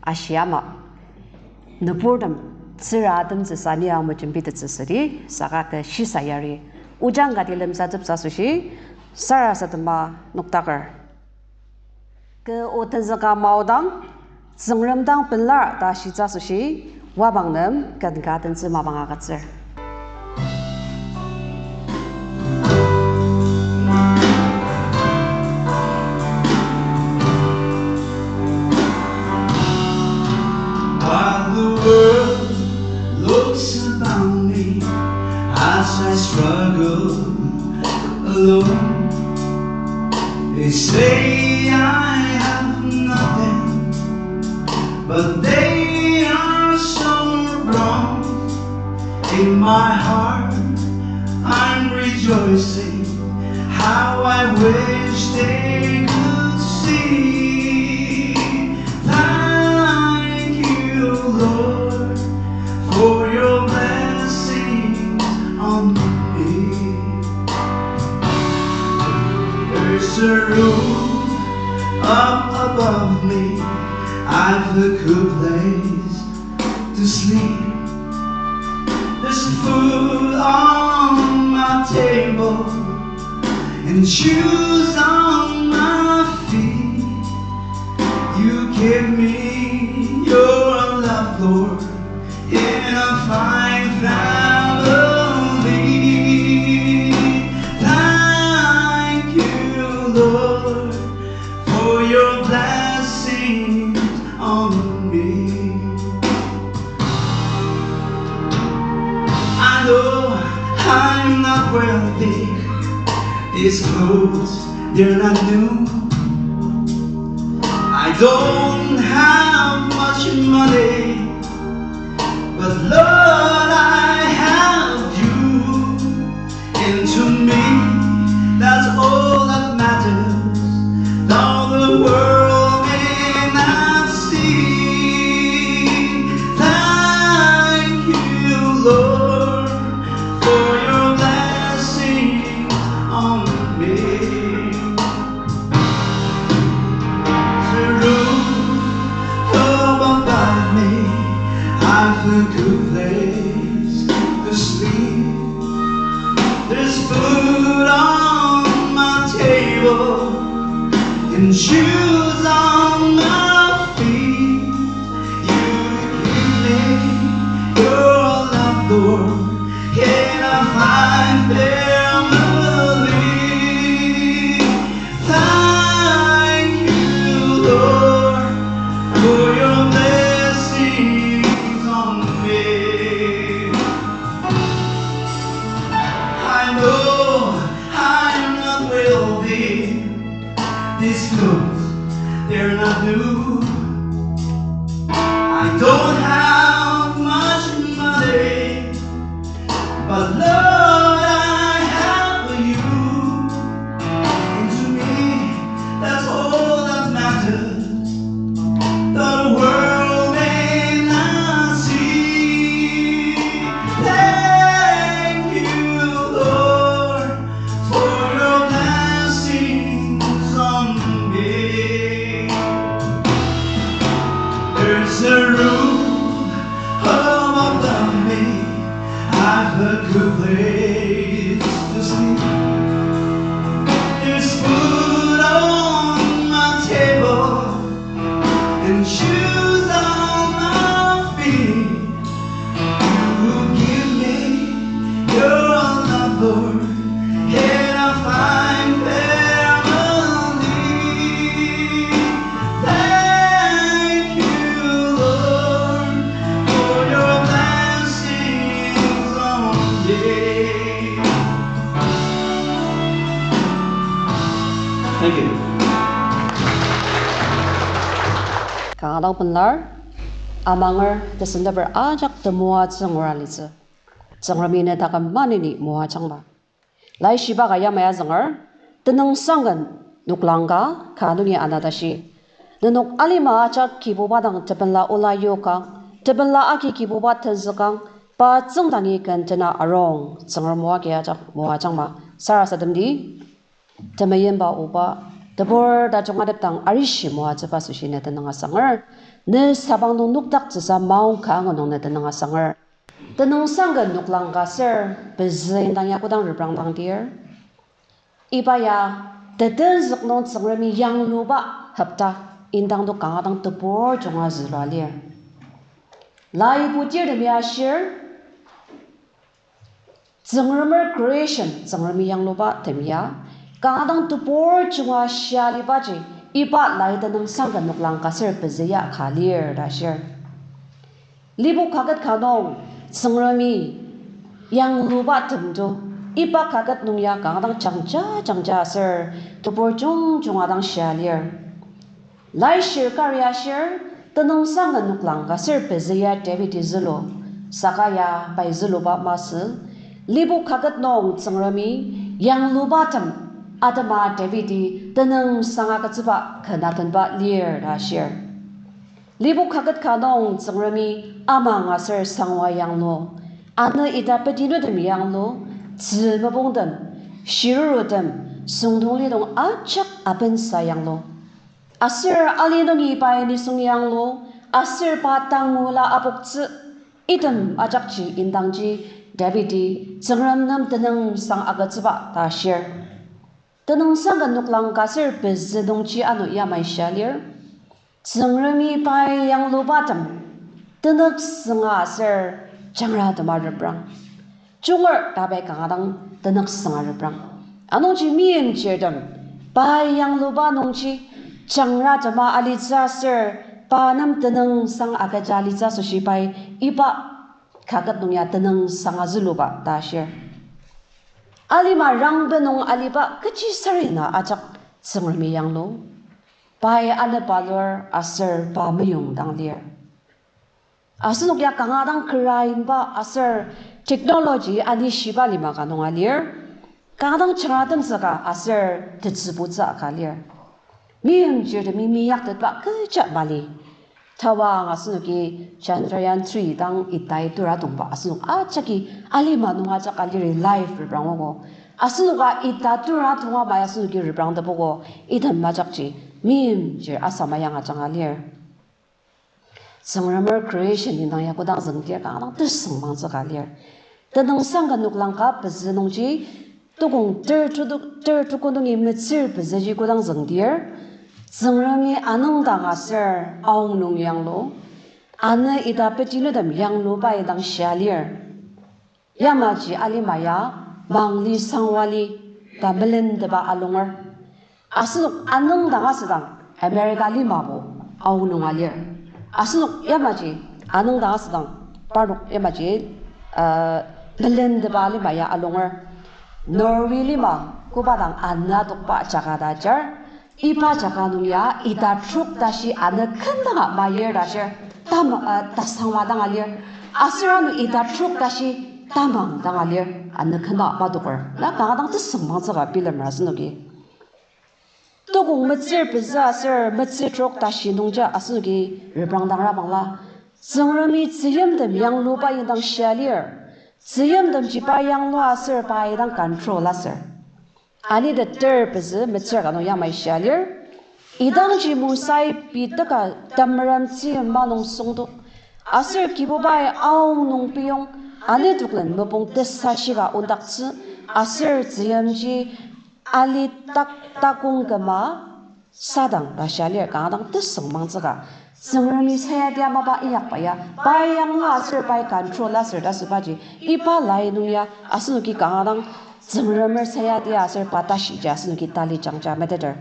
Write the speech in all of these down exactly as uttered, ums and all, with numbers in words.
Ashi ama, nüburtem tsüra atemtsü sani ang mejembitettsü südi, saka kü shisa yari. Ojang kati lemsateptsü asoshi, sarasadema nokdaker. Kü o tenzüka maodang, Tsüngrem dang pelar ta shitsü asoshi, wabang nem ken ka tenzü mapang agütsür. While the world looks upon me as I struggle alone, they say I have nothing, but they are so wrong. In my heart, I'm rejoicing. How I wish they could see. Thank you, Lord, for your blessings on me. There's a roof up above me. I've a good place to sleep. There's food on my table and shoes on my feet. You give me your love, Lord, in a fine family. Thank you, Lord, for your blessings on me. I know I'm not wealthy. These clothes, they're not new. I don't have much money, but Lord, I have you. And to me, that's all that matters. Though the world may not see, thank you, Lord, for your blessing on me. The roof above me, I've a good place to sleep. There's food on my table and shoes on my feet. You give me your love, Lord, in a fine family. Thank you, Lord, for your blessings on me. I know I'm not wealthy. These clothes, they're not new. I don't have much money, but Lord, I have you. And to me, that's all that matters. The world may not see. Thank you, Lord, for your blessings on me. There's a roof above me. I've a good place to sleep. There's food on my table and shoes on my feet. You give me your love, Lord, in a fine family. Thank you, Lord, for your blessings on me. Thank you. Kanga dang pelar, amanger tesendaper ajak temoatsü ngura litsü. Tsüngremi ne taküm maneni moajangma. Laishiba ka yamai azünger, tenüng sangken noklang ka, ka nungi ana tashi. Nenok alima ajak Kibuba dang tebenla ola yoka, tebenla agi Kibuba tenzükang, pa tsüngdangi ken tena arung, Tsüngrem o agi ajak moajangma. Sarasademdi, temeimba oba, tebur tajung adepdang arishi moatsüba süshina tenüng asanger. Ne sabang nung nokdaktsüsa maongka angu nung ne tenüng asanger. Tenüngsang ken noklang ka ser pezü indang ya kodang reprangdang dir. Iba ya, tetenzük nung Tsüngremi yangluba hopta indang to kanga dang tebur junga zülua lir. Laibu tirtemi ashir, Tsüngremer creation, Tsüngremi yangluba tem ya, kanga dang tebur junga shia alibaji, iba lai tenüngsang ken noklang ka ser pezü ya ka lir ta shir. Libu kaket ka nung, Tsüngremi yangluba temto, iba kaket nung ya kanga dang jangja jangja aser, tebur jungjunga dang shia lir. Laishir kari ashir, tenüngsang ken noklang ka ser pezü ya Davidi zülu, saka ya pai züluba masü, libu kaket nung Tsüngremi yanglubatem atema Davidi tenüngsang agütsüba ken atenba lir ta shir. Libu kaket ka nung Tsüngremi amang aser sangwa yanglu, ano ita petinutem yanglu, tzü mopungtem, shirurutem, süngdonglidong ajak apensa yanglu. Aser ali nungi pai nisung yanglu, aser pa tangula apoktsü, item ajakji indangji Davidi Tsüngrem nem tenüngsang agütsüba ta shir. Tenüngsang ken noklang ka ser pezü nungji ano yamai shia lir. Tsüngremi pai yanglubatem, tenüksanga aser jangratema reprang. Junger ta pai kanga dang tenüksanga reprang. Anungji meimchirtem, pai yangluba nungji jangratema alitsü aser pa nem tenüngsang agüja alitsü asoshi pai iba kaket nung ya tenüngsang azüluba ta shir. Alima rangbe nung aliba kechi sarena ajak Tsüngremi yanglu. Pai anepalur aser pa meyong dang lir. Asenok ya kanga dang kera inba aser technology anishiba lima ka nung alir. Kanga dang jangratemtsüka aser tetsübutsü ka lir. Meimchirtemi meyaktetba kecha mali. Tawang asenoki Chandrayaan three dang itai tura tongba asenok ajaki alima nung ajak aliri live reprangogo. Asenoka ita tura tonga mai asenoki reprangtepoko, item ajakji meimchir asama yanga janga lir. Tsüngremer creation indang ya kodang züngdir kanga dang tesüngmangtsü ka lir. Tenüngsang ken noklang ka pezü nungji, tukong ter tudu-, ter tuko nungi metsür pezüji kodang züngdir, Tsüngremi anüngdang aser aonung yanglu, ano ita petinutem yangluba indang shia lir. Yamaji alima ya, mangli sangwali ta melenteba alunger. Asenok anüngdang asüdang, America limabo aonunga lir. Asenok yamaji anüngdang asüdang, parnok yamaji, uh, melenteba lima ya alunger. Norway lima koba dang ana tokba jaka ta ajar. Iba jaka nung ya ita trok tashi ana kendanga mayir ta shir, tam, uh, tasangwa danga lir. Aser ano ita trok tashi tamang danga lir, ana kendanga matoker. Na kanga dang tesüngmangtsüka bilemer asenoki. Tukong metsür pezü aser metsür trok tashi nungja asenoki reprangdangra bangla, Tsüngremi tzüyimtem yangluba indang shia lir. Tzüyimtemji pa yanglua aser pa idang control aser. Ani teter pezü metsür ka nung yamai shia lir. Idangji Mosai pei teka temerem tzüyim ma nung süngdo. Aser Kibubai aonung piyong, ani toklen mopung tesashika ondaktsü, aser tzüyimji ali tak takong küma sadang ta shia lir, kanga dang tesüngmangtsüka. Tsüngremi sayadi amaba inyakba ya, pai yanglua aser pai control aser ta asübaji, iba lai nung ya asenoki kanga dang Tsüngremer sayadi aser pa tashiji asenoki tali jangja meteter.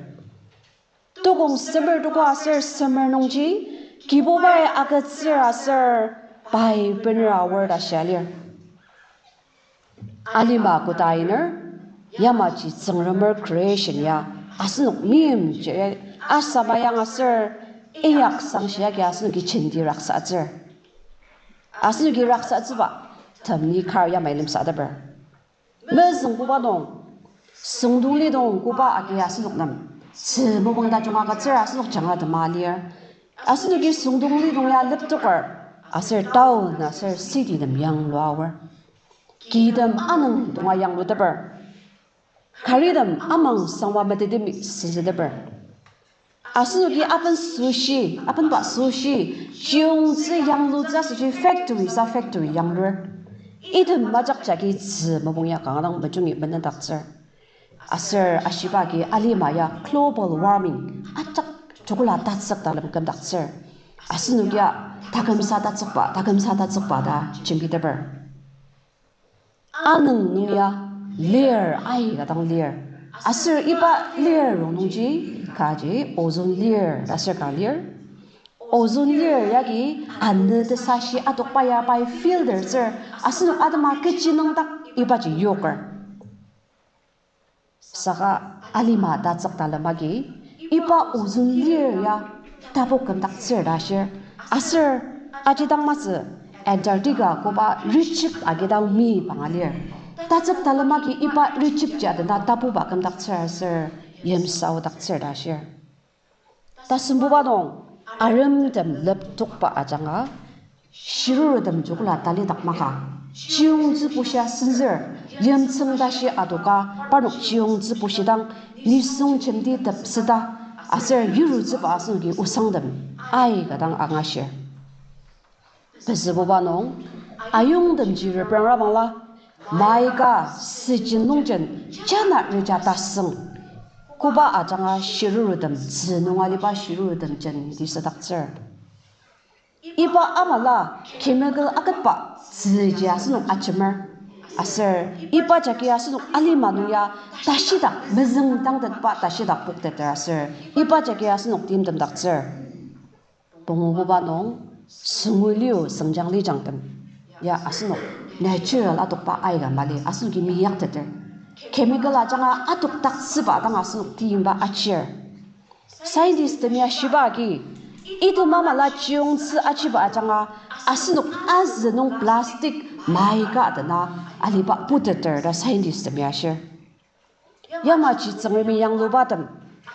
Tukong semer tuko aser semer nungji, Kibubai agütsür aser pai bener aor ta shia lir. Alima koda iner, yamaji Tsüngremer creation ya, asenok meimchir asama yanga aser, inyak sangshia agi asenoki jenti raksatsür. Asenoki raksatsüba, temni kar yamai lemsateper. Mezüng koba nung, süngdonglidong koba agi asenok nem, tzü mopung tajung agütsür asenok janga tema lir. Asenoki süngdonglidong ya leptoker, aser town aser city tem yanglua aor. Kitem anüng tonga yangluteper. Karitem amang sangwa metetemi süzüteper. Asenoki aben süshi, abenba süshi, chiyungtsü yanglutsü asoshi factory sa factory yanglur. Item majak jagi tzü mopung ya kanga dang mejungi menendaktsür. Aser ashiba agi alima ya global warming, ajak jokula tatsük talem kümdaktsür. Asenokia takümsa tatsükba, takümsa tatsükba ta jembiteper. Anüng nung ya layer aika dang lir. Aser iba layer rongnungji kaji ozone layer ta aser ka lir. Ozone layer yagi anü tesashi adokba ya pai filter tsür, asenok atema kechi nüngdak ibaji yoker. Saka alima tatsük talem agi, iba ozone layer ya tapu kümdaktsür ta ashir. Aser aji dang masü Antarctica koba richip agi dang mi panga lir. Tatsük talem agi iba richip ji adena tapuba kümdaktsür aser yimsü aodaktsür ta ashir. Tasembuba nung, aremtem leptokba ajanga, shirurtem jokla talidak maka, chiyungtsü bushia senzür, yimtsüng tashi adoka, parnok chiyungtsü bushidang, nisung jenti tepseta, aser yirutsüba asenoki osangtem aika dang angashir. Pezübuba nung, ayongtemji reprangra bangla, maika, süjin nungjen, jana reja tasüng. Koba ajanga shirurtem tzü nung aliba shirurtem jenti südaktsür. Iba amala chemical aketba tzüji asenok ajemer. Aser iba jagi asenok alima nung ya tashidak mezüngdangtetba tashidak pokteter aser iba jagi asenok timtemdaktsür. Pungububa nung, süngu liu süngjang lijangtem ya asenok natural adokba aika mali, asenoki meyakteter. Chemical ajanga adokdaktsüba dang asenok timba achir. Scientist temi ashiba agi, item amala chiyungtsü achiba ajanga asenok azü nung plastic maika dena aliba puteter ta scientist temi ashir. Yamaji Tsüngremi yanglubatem,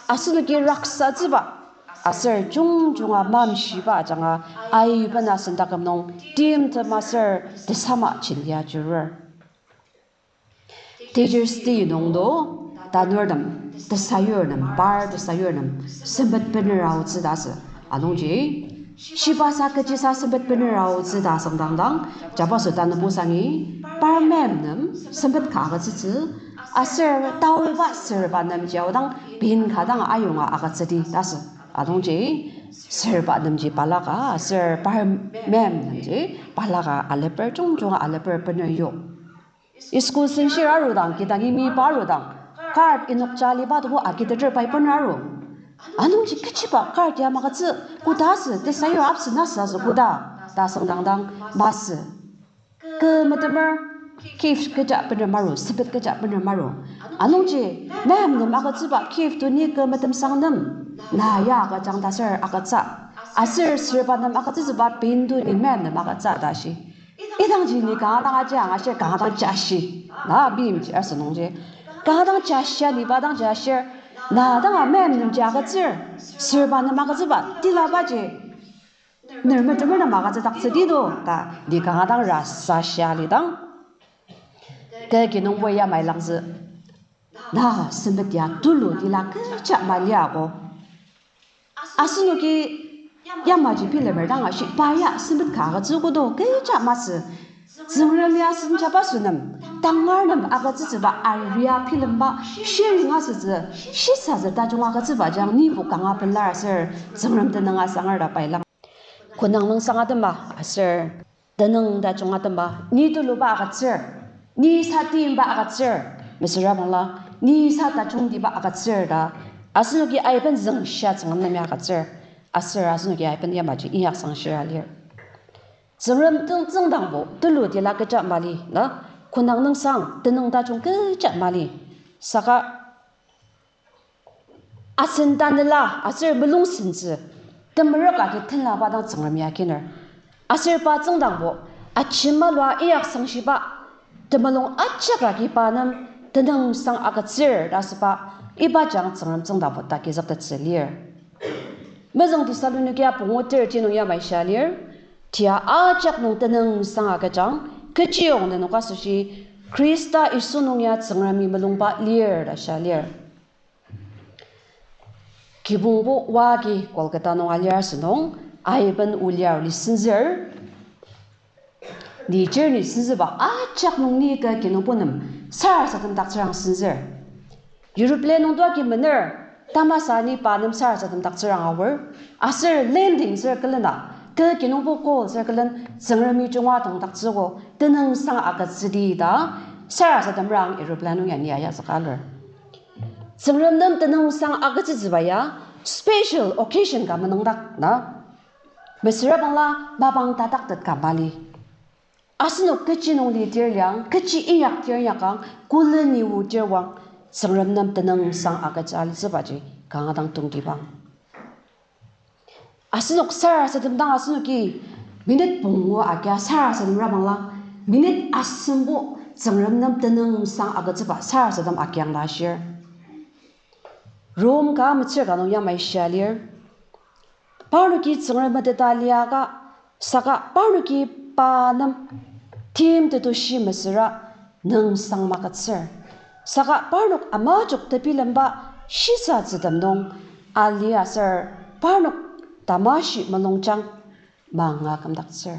asenoki raksatsüba, aser jungjunga mamshiba ajanga aiben asen taküm nung timtem aser tesama jenti ajurur. Teachers' Day nungdo tanurtem, tesayurtem, par tesayurtem sempet bener aotsü ta asü. Anungji, shibasa kechisa sempet bener aotsü ta asüngdangdang, jabaso tanübo sangi, par mem nem sempet ka agütsütsü, aser taoba serba nemji aodang pin ka dang ayonga agütsüdi ta asü. Anungji, serba nemji balaka, aser par mem nemji balaka aleper, jungjunga aleper bener yok. School senshir arudang, kidangi miba arudang, card inokja aliba tebo agiteter pai bener aru. Anungji kechiba card ya magütsü, koda asü, tesayur absent asü asü koda, ta asüngdangdang masü. Kü metemer, gift kecha bener maru, sempet kecha bener maru. Anungji, mem nem agütsüba gift to ni kü metemsang nem, na ya agüjang ta aser agütsü. Aser serba nem agütsütsüba pin to ni mem nem agütsü ta shi. Idangji ni kanga dang aji angashir kanga dang jashi. Na bimji asü nungji. Kanga dang jashi aniba dang jashir. Na danga mem nemji agütsür. Serba nem agütsüba tilabaji. Ner metemer nem agütsüdaktsüdi do ta ni kanga dang rasa shia lidang. Kü kinungbo yamai langzü. Na sempet ya tulu tila kecha mali ako. Asenoki yamaji bilemer dang ashi pa ya sempet ka agütsü kodo kecha masü. Tsüngrem ya senjaba sünem, tangar nem agütsütsüba aria bilemba, sharing asütsü, shisatsü tajung agütsüba jang nibo kanga pelar aser, Tsüngrem tenüng asanger ta pailang. Konang nüngsang atema aser tenüng tajung atema, ni tuluba agütsür, ni sa timba agütsür, mesüra bangla, ni sa tajungtiba agütsür ta, asenoki aiben züngshia Tsüngrem nem ya agütsür, aser asenoki aiben yamaji inyaksang shira lir. Tsüngrem tenzüngdangbo tulu tila kecha mali na, konang nüngsang tenüng tajung kecha mali. Saka asen tanela aser mulung sentsü, temerük agi tenlaba dang Tsüngrem ya akiner. Aser pa tsüngdangbo, ajemalua inyaksang shiba, temulung ajak agi pa nem tenüngsang agütsür ta asüba, iba jang Tsüngrem tsüngdangbo ta agizüktettsü lir. Mezüng Thessalonikia pungu thirteen nung yamai shia lir, tia ajak nung tenüngsang agüjang, kechiyong nenok asoshi, Khrista Yisu nung ya Tsüngremi mulungba lir ta shia lir. Kibongbo oa agi Kolkata nung alir asünung, aiben o lir ali senzür. Ni chir ni senzüba ajak nung ni kü kinungpo nem sarasademdaktsürang senzür. Aeroplane nungdo agi mener, tamasa ni pa nem sarasademdaktsürang aor. Aser landing sür külena, kü kinungbo call sür külen, Tsüngremi junga tongdaktsüogo, tenüngsang agütsüdi ta, sarasademrang aeroplane nung ya ni ayazüka lir. Tsüngrem nem tenüngsang agütsütsüba ya special occasion ka menüngdak na. Mesüra bangla mapang tataktet ka mali. Asenok kechi nung litir liang, kechi inyak tir inyakang, kuli ni o tir oang, Tsüngrem nem tenüngsang agütsü alitsübaji kanga dang tongtibang. Asenok sarasademdang asenoki minute pungu agia sarasademra bangla, minute asembo Tsüngrem nem tenüngsang agütsüba sarasadem agiang ta ashir. Rom ka metsür ka nung yamai shia lir. Parnoki Tsüngrem meteta liaka, saka parnoki pa nem timtetushi mesüra nüngsang magütsür. Saka parnok amajok tebilemba shisatsütem nung ali aser parnok tamashi mulungjang manga kümdaktsür.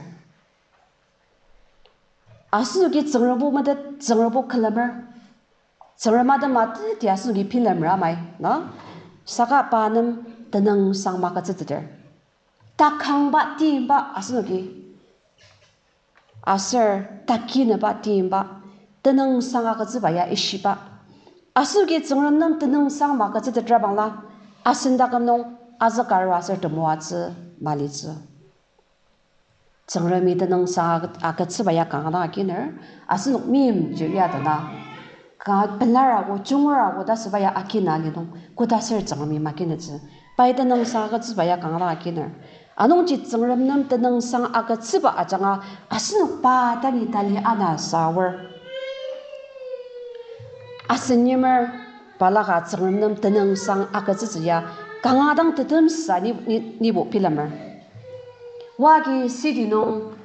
Asenoki Tsüngrembo metet, Tsüngrembo külemer. Tsüngrem atema teti asenoki bilemer amai, na? Saka pa nem tenüngsang magütsüteter. Takangba timba asenoki. Aser takineba timba. Tenüngsang agütsüba ya ishiba. Asenoki Tsüngrem nem tenüngsang magütsütetra bangla, asen taküm nung azükaru aser temoatsü malitsü. Tsüngremi tenüngsang agüt-, agütsüba ya kanga dang akiner, asenok meimchir ya dena. Ka pelar ako, junger ako ta süba ya akina lidong, koda ser Tsüngremi makinetsü. Pai tenüngsang agütsüba ya kanga dang akiner. Anungji Tsüngrem nem tenüngsang agütsüba ajanga, asenok pa tangi tali ana saor. Asen yimer balaka Tsüngrem nem tenüngsang agütsütsü ya kanga dang tetemsa ni, ni, nibo bilemer. Oa agi city nung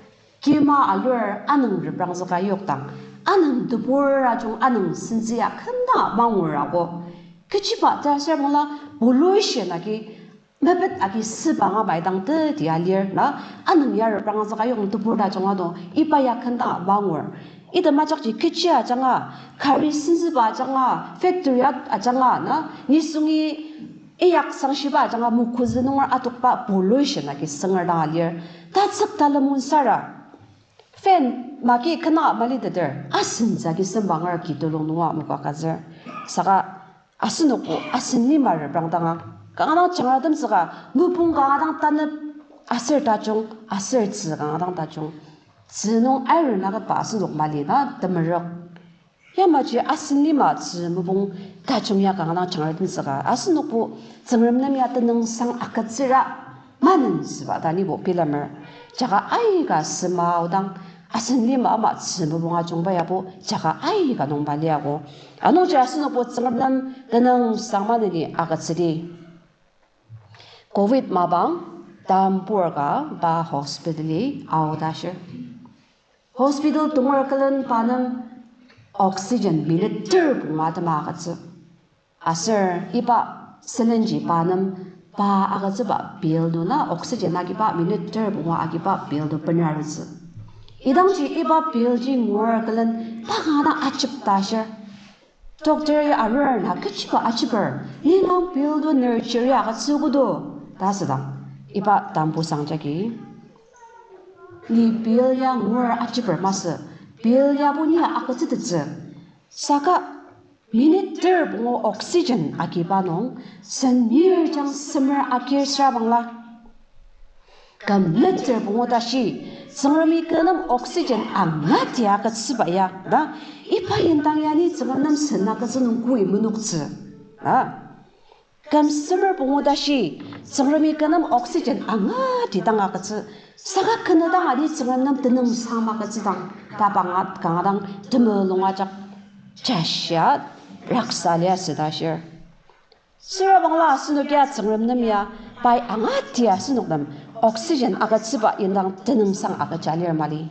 kima alur anüng reprangzüka yokdang, anüng tebur ajung anüng sentsü ya kenda mangur ako. Kechiba ta ser bangla pollution agi mepet agi süba nga maidang teti alir na, anüng ya reprangzüka yong tebur ta ajunga do, iba ya kenda mangur. Ita majakji kechi ajanga, kari sentsüba ajanga, factory a-, ajanga na, nisungi iyak sangshiba ajanga mokuzü nunger atokba pollution agi sünger dang alir. Tatsük talemun sara fan maki kena maliteter, asen jagi sembanger ki tulung nunga mokakazür. Saka asenokbo asen lima reprang danga, kanga dang jangratemtsüka, mopung kanga dang tanep, aser tajung, aser tzü kanga dang tajung. Tzü nung iron aketba asenok mali na temerük. Yamaji asen lima tzü mopung tajung ya kanga dang jangratemtsüka, asenokbo Tsüngrem nem ya tenüngsang agütsüra manentsüba ta nibo bilemer. Jaka aika sema aodang, asen lima ama tzü mopung ajungba yabo jaka aika nungba liago. Anungji asenokbo Tsüngrem nem tenüngsang maneni agütsüdi. Covid mapang, tambur ka pa hospital-i aodashir. Hospital tonger külen pa nem oxygen minute ter pungu atema agütsü. Aser iba sülenji pa nem pa agütsüba bill nung na oxygen agiba minute ter pungu agiba bill nung bener aritsü. Idangji iba bill ji ngur külen pa kanga dang ajep ta ashir. Doctor-i arur na kechiba ajeper, ni nung bill to ner chiri agütsü kodo, ta asüdang, iba tambusang jagi, ni bill ya ngur ajeper masü, bill yabo ni agütsütettsü. Saka minute ter pungu oxygen agiba nung, sen nirjang semer agir süra bangla. Küm meter pungu tashi, Tsüngremi kü nem oxygen angati agütsüba ya, na, iba indang ya ni Tsüngrem nem sen agütsü nung koi menoktsü, na. Küm semer pungu tashi, Tsüngremi kü nem oxygen angati dang agütsü, saka kü ne dang ani Tsüngrem nem tenüngsang magütsüdang, ta pa nga kanga dang temulung ajak jashia raksa lia süta shir. Süra bangla asenok ya Tsüngrem nem ya, pai angati asenok nem oxygen agütsüba indang tenüngsang agüja lir mali.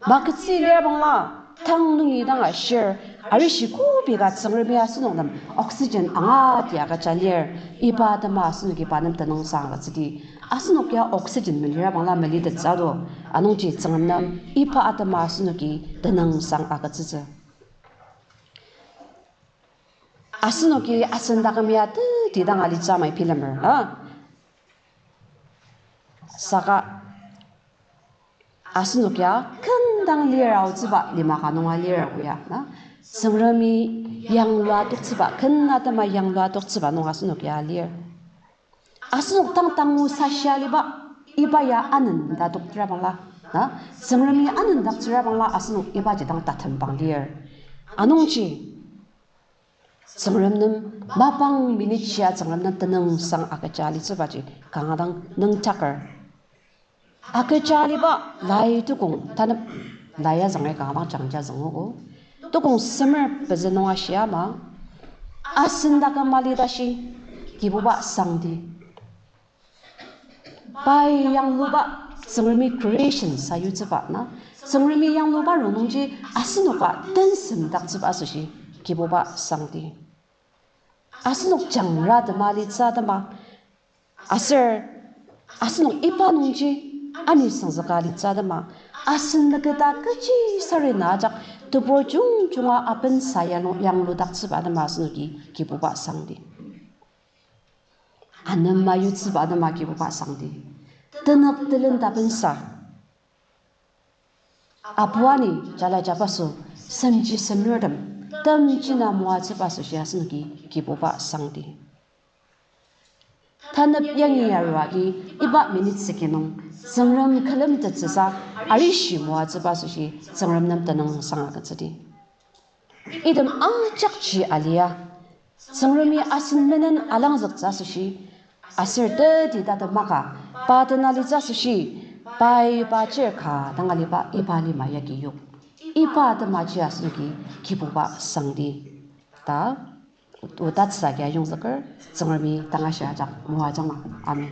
Magütsü lir bangla, Tang nungi dang ashir, arishi kobi ka Tsüngremi asenok nem oxygen angati agüja lir, iba atema asenoki pa nem tenüngsang agütsüdi. Asenok ya oxygen melira bangla melitettsü do, anungji Tsüngrem nem iba atema asenoki tenüngsang agütsütsü. Asenoki asen taküm ya teti dang alitsü amai bilemer, na? Saka asenok ya kendang lir aotsüba lima ka nunga lir ago ya, na? Tsüngremi yanglua toktsüba, ken atema yanglua toktsüba nung asenok ya lir. Asenok tang tangu sashia aliba, iba ya anenda toktsüra bangla, na? Tsüngremi anendaktsüra bangla asenok ibaji dang tatembang lir. Anungji Tsüngrem nem mapang minute shia Tsüngrem nem tenüngsang agüja alitsübaji kanga dang nüngdaker. Agüja aliba lai tukong tanep, lai azünger kanga dang jangja züngogo. Tukong semer pezü nung ashia ama, asen taküm mali tashi, Kibuba sangdi. Pai yangluba, Tsüngremi creation sayutsüba, na? Tsüngremi yangluba rongnungji asenoka tensemdaktsüba asoshi, Kibuba sangdi. Asenok jangra tema alitsü atema, aser asenok iba nungji ani süngzüka alitsü atema, asen meketa kechi sari na ajak tebur jungjunga apensa yanu yangludaktsüba atema asenoki Kibuba sangdi. Anema yutsüba atema Kibuba sangdi. Tenük telen tapensa, apu ani jala jabaso, semji semnurtem, temjina moatsüba asoshi asenoki Kibuba sangdi. Tanep yangi arua agi iba minute second nung Tsüngrem külemtettsüsa arishi moatsüba asoshi Tsüngrem nem tenüngsang agütsüdi. Item ajakji alia, Tsüngremi asen menen alangzüktsü asoshi, aser teti tatemaka, pa tenalitsü asoshi, pai pa chir ka dang aliba iba lima yagi yok. Iba atemaji asenoki Kibuba sangdi. Ta, otatsü agi ayongzüker, Tsüngremi tangashia ajak moajangma. Amen.